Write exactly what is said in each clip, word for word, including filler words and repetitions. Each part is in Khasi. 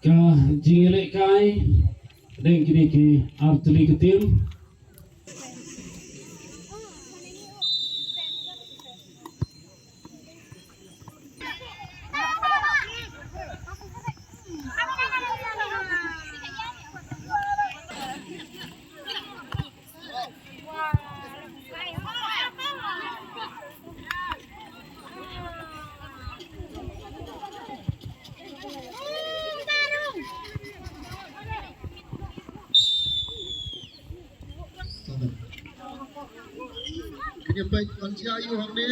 Ka jingïalehkai deng kine ki artylli ki team. Kane peit, ban jia ïa u hangne.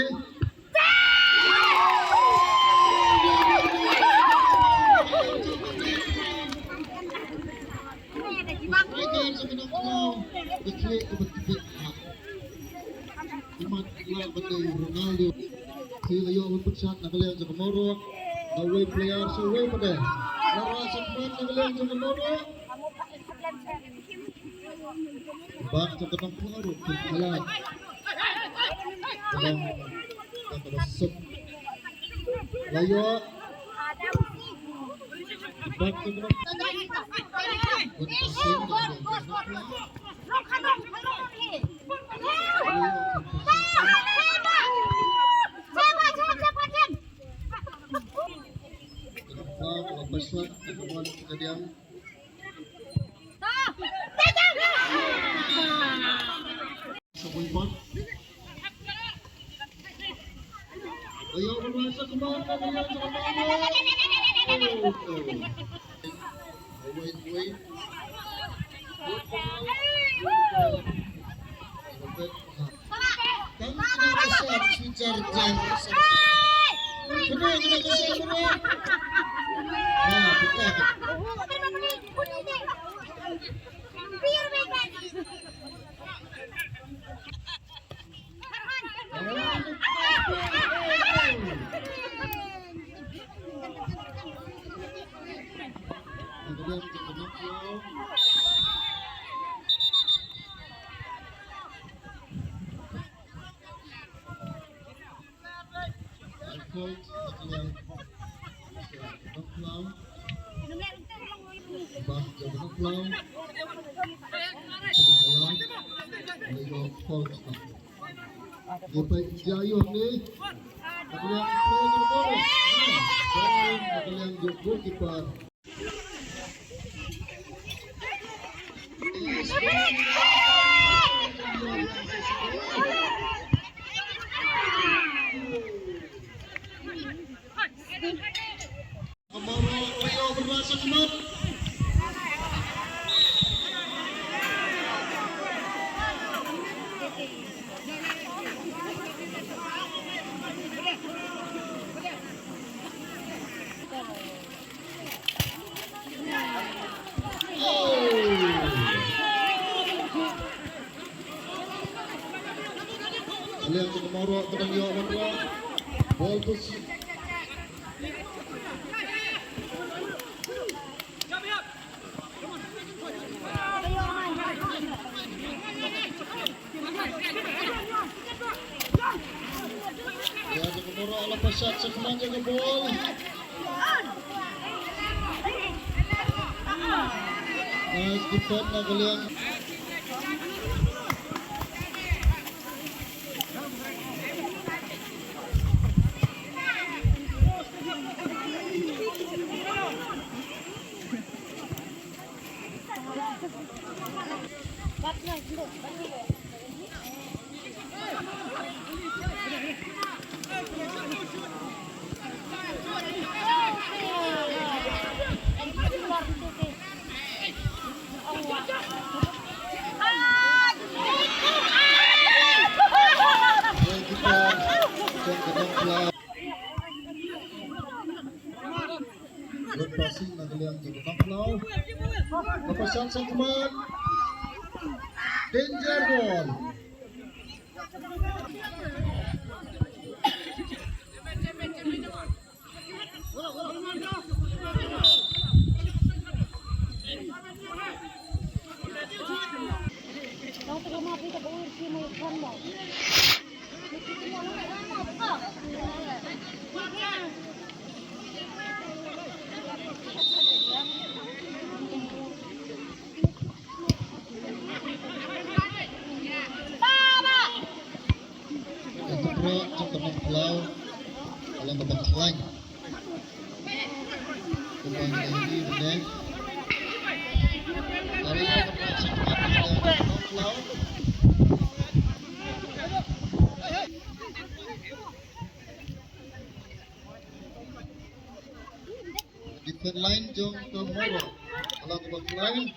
Ronaldo. Te la ïoh ban pynshad na ka liang jong ka Mawroh. Kawei player sha kawei pat de. Mawroh sha khmat na ka liang jong ka Mawroh. Bak jong ka Nongkhlaw ruh pynpalat. Ka long kaba suk. La ïoh. Bak jong ka Nongkhlaw. Good passing. Ka Nongkhlaw kaba pynshad na ka mon ka diang. Sa bui bot. Ayo, bermasa kembali, ayo, kembali. Oh, oh. Wait, wait. Tang kena kesan, sujar jar. Kena, kena kesan, kena. Ha, buka. Liang jong ka Mawroh ka dang ïoh ban rah. Ball to si. Liang jong ka Mawroh la pasat sha khmat jong ka ball. Nice defend na ka liang. Good passing na ka liang jong ka Nongkhlaw. Ka pasat sha khmat. Danger ball. Defense line jong ka Mawroh. Ala ka defense line.